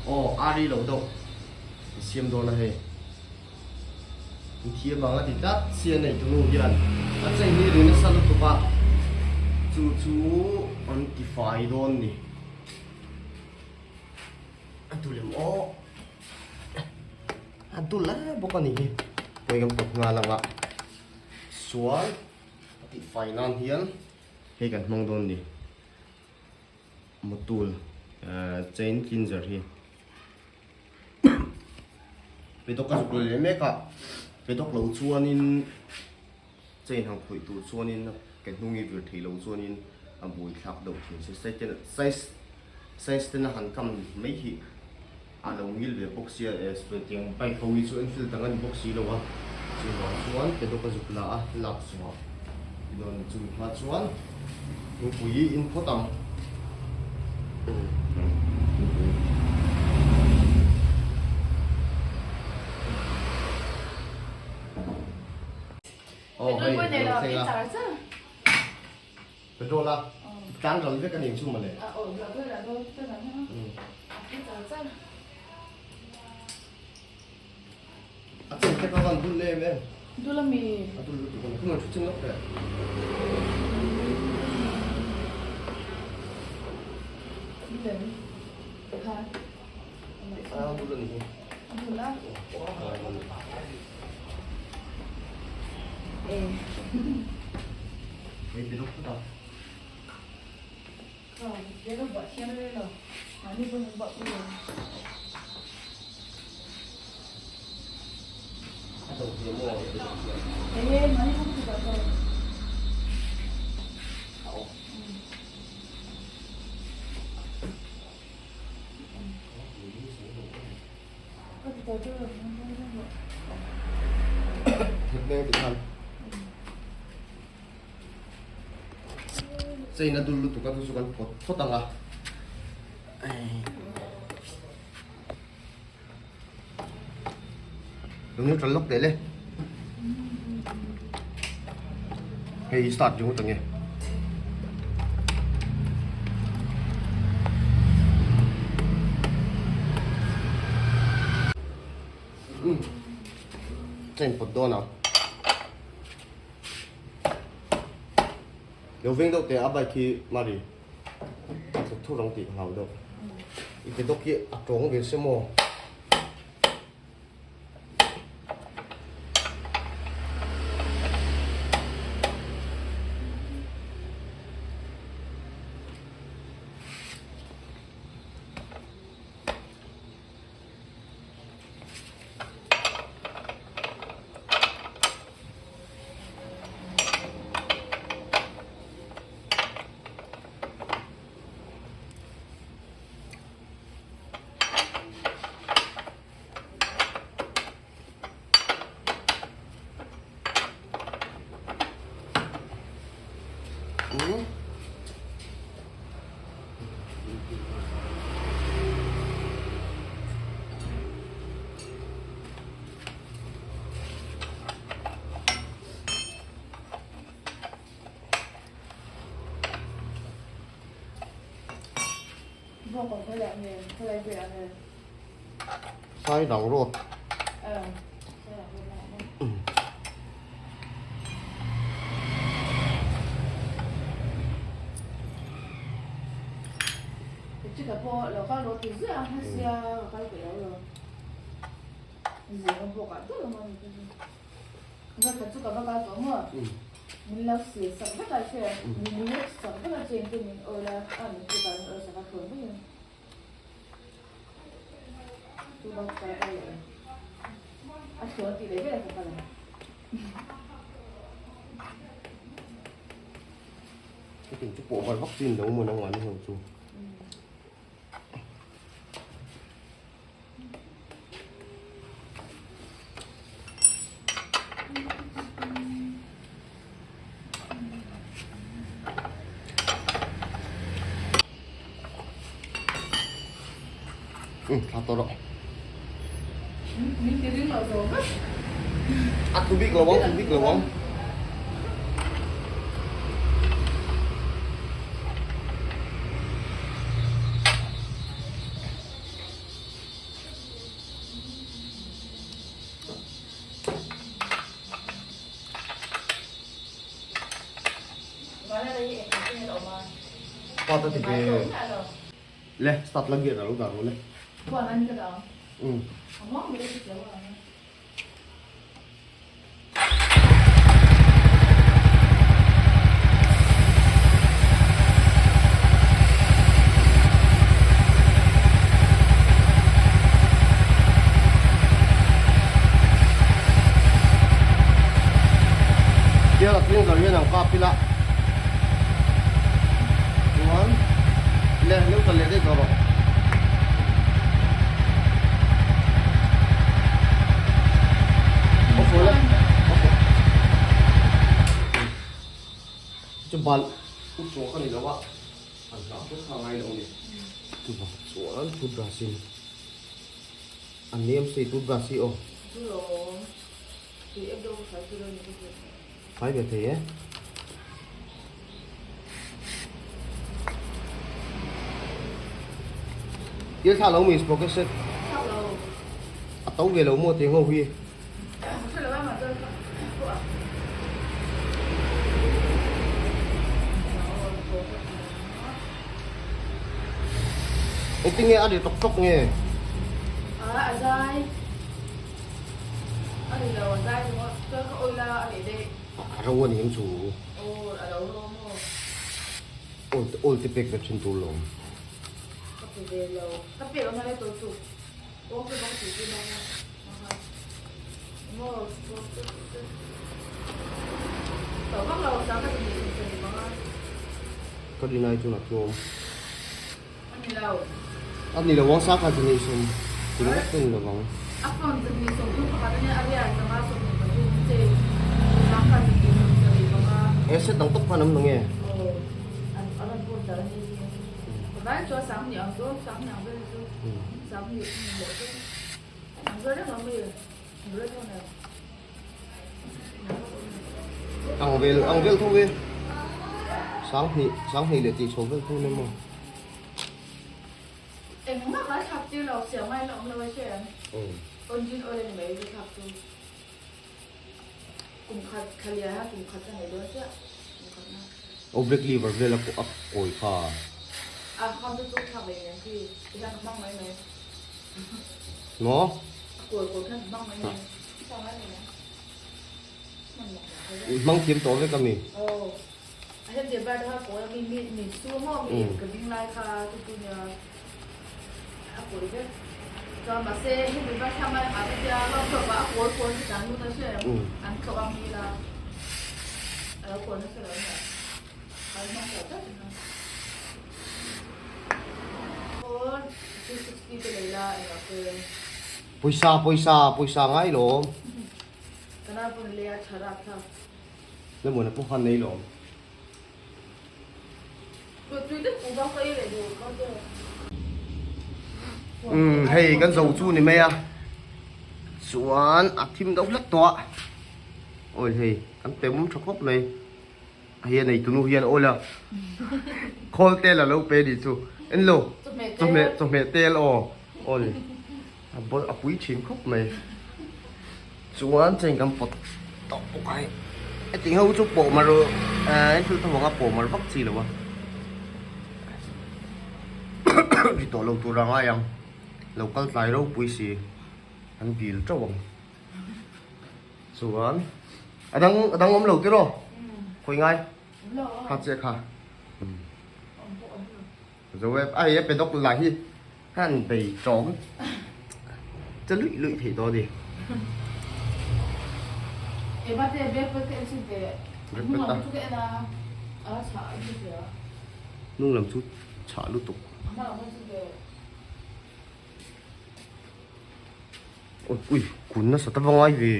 Aw a ri lo deuh i siam dawn a hei. I thiam ang a ti tlat sia nei tunu hian a chain hi ri nasa lutuk a chu chu an ti fai dawn ni. A dul em aw a dul lai bawk a ni hi pawi kan pawt nghal ang a sual a tih fai nan hian hei kan hmang dawn ni. Motul chain cleanser hi Pedok a zuk leh mek a, Pedok lo chuanin chain han khawih tur chuanin ke hnung i vir theih lo chuanin a bui thlak deuh thin se size size ten a han kam mai hi A lo ngil ve bawk sia e, tiang bike ho hi chu Enfield ang a ni bawk si lo a, chuvang chuan paddock a zuk la a, lak chhuah i dawn ni chumi hma chuan thingpui i in phawt ang. Aw hei a lo thleng a. Petrol a tlan ral vek a ni chu mawle. A chen te kha van dul em em. Dul a mi. A dul lutuk a ni. Khawmai thu chin lawk teh. Dul em? Ha. A dul a ni hi. Dul a. E. Hei ti lawk phawt a. A do thiam maw a ti lawk thiam. A aw. Nghet meng ti khan. Chain a dul lutuk a chu chu kan pawt phawt ang a. Lo neutral lawk teh le. Hei start ringawt ang e. Chain pawt dawn ang. Lo veng deuh teh a bike hi Mari a tla thur ang tih ka hlau deuh. I ke dawk hi a tawng ve se maw. Sai rang road. Cái chu pawh var vak chin lo maw nang an ho chu. Thla tawh rawh. A tlu bik lo ang, tlu bik lo ang. Pa ta ti ve. Le start la gear a lo dah rawh le. Um. Tiang a tling zawh hian ang kap ila chuan le neutral leh daih tawh rawh. Off le off chu bal u chuang ka ni lo a an hlah vek kha ngai lo a ni chuvang chuan toothbrush in a nem sei toothbrush hi aw. Fai ve thei e. Thil thla lo mi sprocket set. A to ve lo maw tih ho hi. Engtin nge a ri tawk tawk nge? A zai. A ni lo, a zai ringawt. Chuan ka oil a a leh daih. A ro a ni ang chu. Aw, a lo ro maw? Oil te oil te pek ve thin tur lawm. Ka pe ve lo. Ka pek ang nalai tawh chu. Aw ka bang tih tih bang a. Aha. Maw, aw te te. Tawh vak lo, sang ka ti ni sum sum bang a. Ka rinai chuan a tlawm. A ni lo. A ni lo ang, sangha chi nei sawm ting vek te ni lo ang. A phone chi nei sawm thum pakhat a nia, a rial sangha 25 chei sangha chi nei sawm sarih panga. E set dang tawp khan an awm lo nge? Aw, an a rawn post dar a ni hi. Vai chuan 20 ang chu, 20 ang vel chu, 20 mawh chu ang vel reng ang mi, bula chuan nen. Ang vel ang vel tho e. 20 20 leh tih chho vel tho nia maw. Engmah ka thlak tir lo, siam ngai la awm lo a hre em? Engine oil a ni mai ka thlak chu. Kum khat thla lian a kum khat ka nei dawn chiah. Kum khat na. Aw brake lever vel a a kawi kha. A kham chu chu thlak leh nen khi ti hian ka hmang mai mai. Maw? A kawi kawi khan ka hmang mai mai. Thlak ngai lo. I hmang thiam tawh vek a mi? Aw. A heti bar te kha kawi a mi mi mi su maw mi ka ding lai kha chu chu nia a kawi vek. Chuan mahse hemi bar thlam a a ka tia workshop ah a kawi kawi chu tan lut a hre em an tlawh ang hi la a lo kawi nasa lo nia a lo hmang tawh tlat a. Aw 360 te lei la engah te. Pawisa pawisa pawisa ngai lawm. Ka nau pawn lei a tha rap thlak. Na muan a pawh khan nei lawm. Tui deuh pawh bang ka ei leh duh ka te. Umm hei kan zo chu ni mai a chuan a thim deuh hlek tawh a oil hei kan pe mum tha khawp mai a hian ei tunu hian oil a khawl tel a lo pe ni chu en lo chawhmeh chawhmeh tel aw oil a bawlh a pui thin khawp mai. Chuan chain kan pawt tawh bawk a hei heti ho chu pawh mar eh thil tho anga pawh mar vak chi lo a ri tawh lo tur a ngai ang lo kal tlai ropui si an dil teuh ang chuan a dang a dang awm lo tiraw khawi ngai kha chiah kha zo e a hei a pe dawk lah hi. Han bei tawm che luih luih theih dawn ni. Hnung lam chu chhah lutuk. Ui kun nasa ta va ngai ve.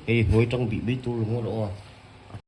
Hei hnuai tang bih mai tur ringawt aw.